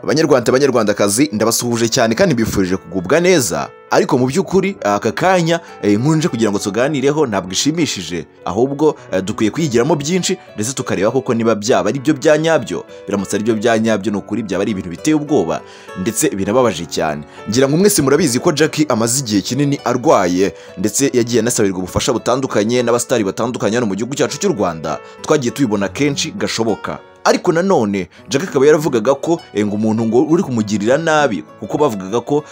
Abanyarwanda, abanyarwandakazi, ndabasuhuje cyane kandi mbifurije kugubwa neza. Ariko mu by'ukuri aka kanya nkunje kugira ngo tuganireho ntabwo ishimishije, ahubwo dukwiye kwigiramo byinshi ndetse tukareba koko niba byaba ari byo bya nyabyo. Biramutse ari byo bya nyabyo, ni ukuri byaba ari ibintu biteye ubwoba ndetse binababaje cyane. Ngira ngo mwese murabizi ko Jackie amaze igihe kinini arwaye, ndetse yagiye anasabirwa ubufasha butandukanye n'abasitari batandukanye hano mu gihugu cyacu cy'u Rwanda. Twagiye tubibona kenshi gashoboka. Ariko nanone Jackie akaba yaravugaga ko ngo umuntu ngo uri kumugirira nabi, kuko bavugaga ko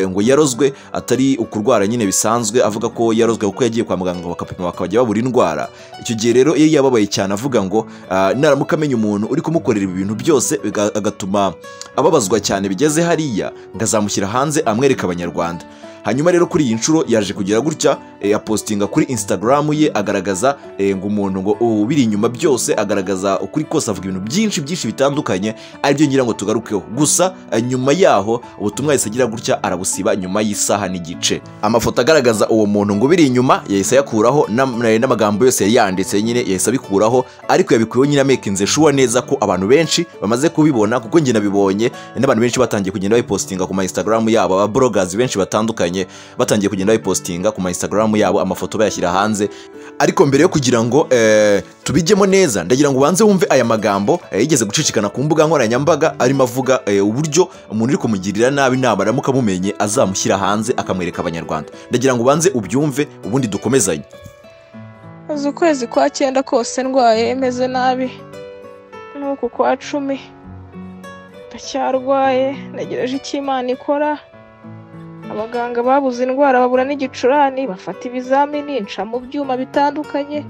ngo yarozwe atari ukurwara nyine bisanzwe, avuga ko yarozwe kuko yagiye kwa muganga bakapima bakajya babura indwara. Icyo gihe rero iyo yababaye cyane avuga ngo naramuka amenya umuntu uri kumukorera ibi bintu byose agatuma ababazwa cyane bigeze hariya, ngo azamushyira hanze amwereka abanyarwanda. Hanyuma rero kuri iyi nshuro yaje kugira gutya, apostinga kuri Instagram ye agaragaza ngo umuntu ngo ubiri inyuma byose, agaragaza ukuri kose, avuga ibintu byinshi byinshi bitandukanye, aribyo ngira ngo tugarukeho. Gusa nyuma yaho ubutumwa yahise agira gutya arabusiba nyuma y'isaha n'igice. Amafoto agaragaza uwo muntu ngo ubiri inyuma yahise ayakuraho, n'amagambo yose yari yanditse nyine yahise abikuraho, ariko yabikuyeho nyine amekinze shuwa neza ko abantu benshi bamaze kubibona, kuko njye nabibonye n'abantu benshi batangiye kugenda bayipostinga ku ma Instagram yabo, aba bloggers benshi batandukanye batangiye kugenda bayipostinga ku ma Instagram yabo, amafoto bayashyira hanze. Ariko mbere yo kugira ngo tubijyemo neza, ndagira ngo ubanze wumve aya magambo yigeze gucicikana ku mbuga nkoranyambaga, arimo avuga uburyo umuntu uri kumugirira nabi nabaramuka amumenye azamushyira hanze akamwereka abanyarwanda. Ndagira ngo ubanze ubyumve ubundi dukomezanye. Maze ukwezi kwa 9 kose ndwaye meze nabi, nuko kwa 10 ndacyarwaye, ntegereje icyo Imana ikora. Abaganga babuze indwara, babura n'igicurane, bafata ibizamini, nca mu byuma bitandukanye,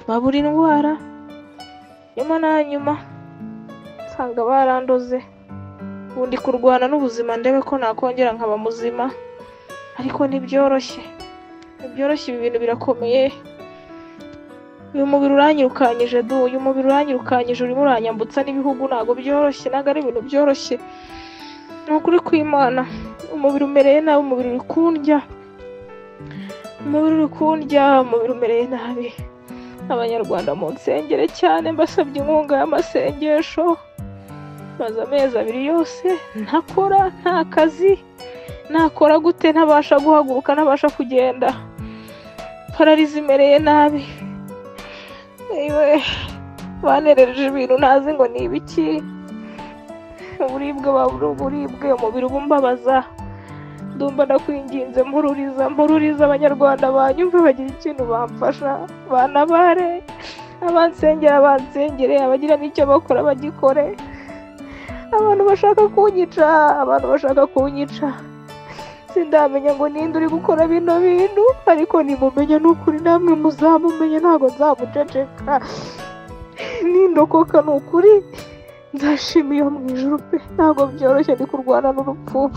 babura indwara. Nyuma na nyuma nsanga barandoze. Ubundi kurwana n'ubuzima ndebe ko nakongera nkaba muzima, ariko ntibyoroshye, ntibyoroshye, ibi bintu birakomeye. Uyu mubiri uranyirukanyije du, uyu mubiri uranyirukanyije, urimo uranyambutsa n'ibihugu, ntabwo byoroshye, ntabwo ari ibintu byoroshye. Ni ukuri kw'Imana, umubiri umereye nabi, umubiri uri kundya, umubiri uri kundya, umubiri umereye nabi. Abanyarwanda munsengere cyane, mbasabye inkunga y'amasengesho. Maze amezi 2 yose ntakora, nta kazi, nakora gute ntabasha guhaguruka, ntabasha kugenda, pararizi imereye nabi. Ewe banerereje ibintu ntazi ngo ni ibiki, uburibwe babura uburibwe, umubiri ubumbabaza. Ndumva ndakwinginze, mpururiza, mpururiza abanyarwanda banyumve, bagira ikintu bamfasha, banabare, abansengera bansengere, abagira n'icyo bakora bagikore. Abantu bashaka kunyica, abantu bashaka kunyica, sindamenya ngo ninde uri gukora bino bintu, ariko nimumenya n'ukuri namwe muzamumenye, ntabwo nzamuceceka. Nindokoka ni ukuri nzashima iyo mu ijuru pe, ntabwo byoroshye, ndi kurwana n'urupfu.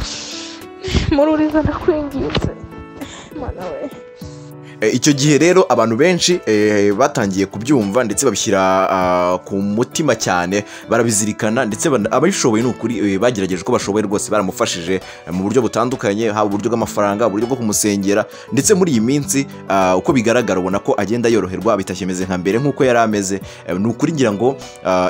Mururiza ndakwinginze Mana we. Icyo gihe rero abantu benshi batangiye kubyumva ndetse babishyira ku mutima cyane, barabizirikana, ndetse ababishoboye ni ukuri bagerageje uko bashoboye rwose, baramufashije mu buryo butandukanye, haba uburyo bw'amafaranga, uburyo bwo kumusengera, ndetse muri iyi minsi uko bigaragara ubona ko agenda yoroherwa, bitakimeze nka mbere nk'uko yari ameze. Ni ukuri ngira ngo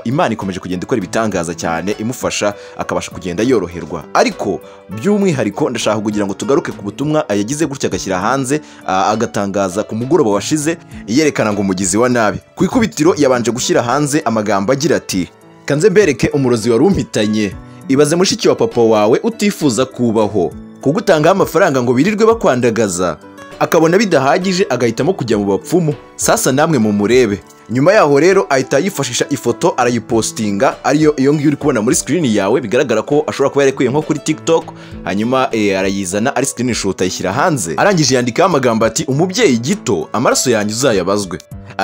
Imana ikomeje kugenda ikora ibitangaza cyane, imufasha akabasha kugenda yoroherwa. Ariko by'umwihariko ndashaka kugira ngo tugaruke ku butumwa yagize gutya agashyira hanze, agatanga ku mugoroba washize, yerekana ngo umugizi wa nabi. Ku ikubitiro yabanje gushyira hanze amagambo agira ati: kanze mbereke umurozi wari umpitanye, ibaze mushiki wa papa wawe utifuza kubaho, kugutangaho amafaranga ngo birirwe bakwandagaza, akabona bidahagije agahitamo kujya mu bapfumu, sasa namwe mumurebe. Nyuma yaho rero ahita yifashisha ifoto arayipostinga, ariyo iyo ngiyo uri kubona muri screen yawe, bigaragara ko ashobora kuba yarekuye nko kuri TikTok, hanyuma arayizana ari screenshot ayishyira hanze, arangije yandikaho amagambo ati: umubyeyi gito, amaraso yanjye uzayabazwe.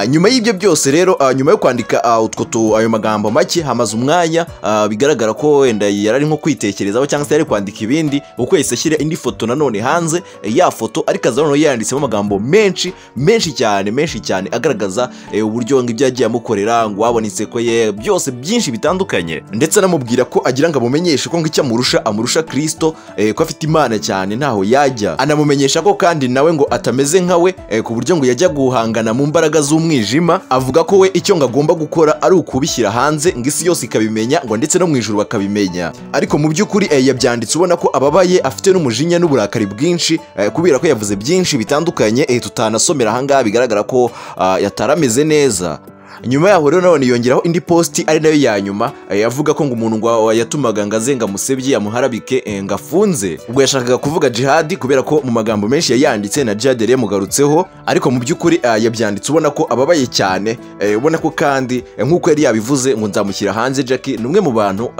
Nyuma y'ibyo byose rero, nyuma yo kwandika utwo ayo magambo make, hamaze umwanya bigaragara ko wenda yarari nko kwitekerezaho cyangwa se yari kwandika ibindi, kuko yahise ashyira indi foto nanone hanze, ya foto ariko aza noneho yanditsemo amagambo menshi menshi cyane menshi cyane, agaragaza uburyo ngo ibyo yagiye amukorera, ngo wabona inseko ye, byose byinshi bitandukanye, ndetse anamubwira ko agira ngo amumenyeshe ko ngo icyo amurusha amurusha Kristo, ko afite Imana cyane ntaho yajya. Anamumenyesha ko kandi nawe ngo atameze nkawe, ku buryo ngo yajya guhangana mu mbaraga z'umwijima z'umwijima. Avuga ko we icyo ngo agomba gukora ari ukubishyira hanze ngo isi yose ikabimenya, ngo ndetse no mu ijuru bakabimenya. Ariko mu by'ukuri yabyanditse ubona ko ababaye, afite n'umujinya n'uburakari bwinshi, kubera ko yavuze byinshi bitandukanye tutanasomera ahangaha, bigaragara ko yatarameze neza. Nyuma yaho rero none yongeraho indi posti ari nayo ya nyuma, avuga ko ngo umuntu ngo yatumaga ngo aze ngo amusebye amuharabike ngo afunze. Ubwo yashakaga kuvuga Djihad, kubera ko mu magambo menshi yayanditse na Djihad yari yamugarutseho, ariko mu by'ukuri yabyanditse ubona ko ababaye cyane, ubona ko kandi nk'uko yari yabivuze ngo nzamushyira hanze. Jackie ni umwe mu bantu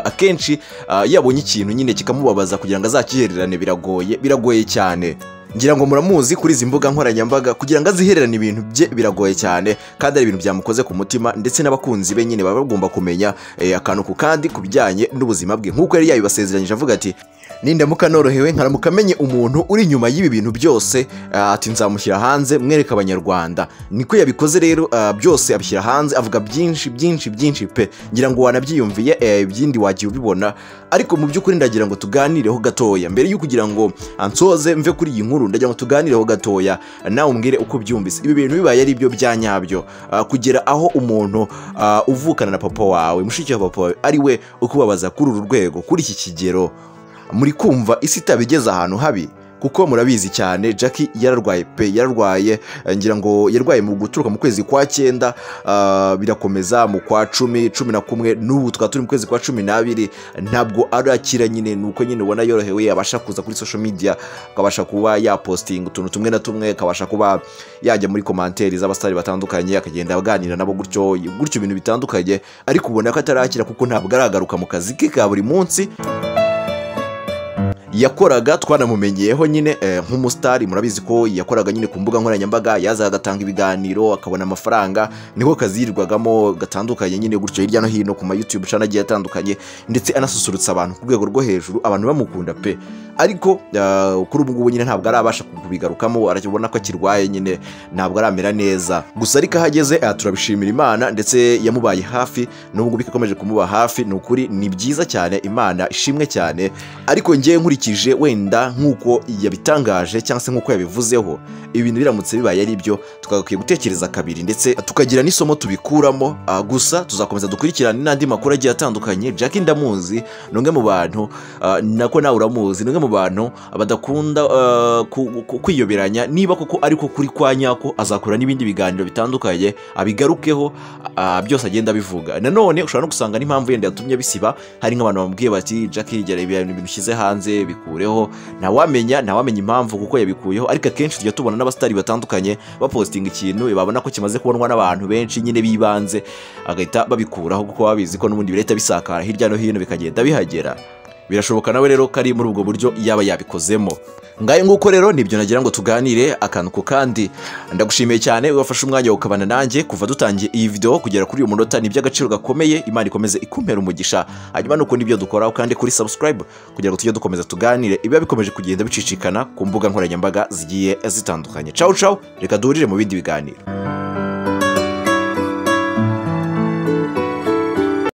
akenshi yabonye ikintu nyine kikamubabaza kugira ngo azakihererane biragoye, biragoye cyane. Ngira ngo muramuzi kuri izi mbuga nkoranyambaga, kugira ngo azihererane ibintu bye biragoye cyane, kandi ari ibintu byamukoze ku mutima, ndetse n'abakunzi be nyine baba bagomba kumenya akantu ku kandi ku bijyanye n'ubuzima bwe, nk'uko yari yabibasezeranyije avuga ati nindamuka norohewe nkaramuka amenye umuntu uri inyuma y'ibi bintu byose, ati nzamushyira hanze mwereka abanyarwanda. Niko yabikoze rero, byose abishyira hanze, avuga byinshi byinshi byinshi pe, ngira ngo wanabyiyumviye, ibyindi wagiye ubibona. Ariko mu by'ukuri ndagira ngo tuganireho gatoya mbere y'uko kugira ngo ansoze mve kuri iyi nkuru, ndagira ngo tuganireho gatoya nawe umbwire uko byumvise. Ibi bintu bibaye ari byo bya nyabyo, kugera aho umuntu uvukana na papa wawe, mushiki wa papa wawe, ari we ukubabaza kuri uru rwego, kuri iki kigero, muri kumva isi itabigeze ahantu habi? Kuko murabizi cyane Jackie yararwaye pe, yararwaye, ngira ngo yarwaye mu guturuka mu kwezi kwa 9, birakomeza mu kwa 10, 11, n'ubu tukaba turi mu kwezi kwa 12, ntabwo arakira nyine. Nuko nyine ubona yorohewe, abasha kuza kuri social media, akabasha kuba yaposting utuntu tumwe na tumwe, akabasha kuba yajya muri commentaire z'abastari batandukanye, akagenda aganira nabo gutyo gutyo ibintu bitandukanye, ariko ubona ko atarakira kuko ntabwo aragaruka mu kazi ke ka buri munsi yakoraga. Twanamumenyeyeho nyine nk'umusitari, murabizi ko yakoraga nyine ku mbuga nkoranyambaga, yazaga agatanga ibiganiro akabona amafaranga, niko kazi yirirwagamo gatandukanye nyine gutyo hirya no hino ku ma YouTube channel agiye atandukanye, ndetse anasusurutsa abantu ku rwego rwo hejuru, abantu bamukunda pe. Ariko kuri ubu ngubu nyine ntabwo arabasha kubigarukamo, arabona ko akirwaye nyine, ntabwo aramera neza. Gusa ariko ahageze turabishimira Imana, ndetse yamubaye hafi n'ubwo bikomeje kumuba hafi. Ni ukuri ni byiza cyane, Imana ishimwe cyane. Ariko ngiye nkurikije wenda nk'uko yabitangaje cyangwa se nk'uko yabivuzeho, ibintu biramutse bibaye ari byo, twagakwiye gutekereza kabiri ndetse tukagira n'isomo tubikuramo. Gusa tuzakomeza dukurikirane n'andi makuru agiye atandukanye. Jackie ndamuzi, ni umwe mu bantu, nako nawe uramuzi, ni umwe mu bantu badakunda kwiyoberanya. Niba koko ariko kuri kwa nyako, azakora n'ibindi biganiro bitandukanye abigarukeho, byose agenda abivuga. Nanone ushobora no gusanga n'impamvu yenda yatumye bisiba, hari nk'abantu bamubwiye bati Jackie gera ibintu ushyize hanze bikureho. Ntawamenya, ntawamenya impamvu kuko yabikuyeho. Ariko akenshi tujya tubona n'abastari batandukanye bapostinga ikintu babona ko kimaze kubonwa n'abantu benshi nyine bibanze, agahita babikuraho kuko babizi ko n'ubundi bireta bisakara hirya no hino bikagenda bihagera. Birashoboka nawe rero ko ari muri ubwo buryo yaba yabikozemo. Ngayo nguko rero nibyo nagira ngo tuganire akantu ku kandi. Ndagushimiye cyane wafashe umwanya ukabana nanjye kuva dutangiye iyi video kugera kuri uyu munota, ni iby'agaciro gakomeye. Imana ikomeze ikumpera umugisha. Hanyuma nuko nibyo dukora, kandi kuri subscribe kugira ngo tujye dukomeza tuganire ibiba bikomeje kugenda bicicikana ku mbuga nkoranyambaga zigiye zitandukanye. Ciao ciao, reka duhurire mu bindi biganiro.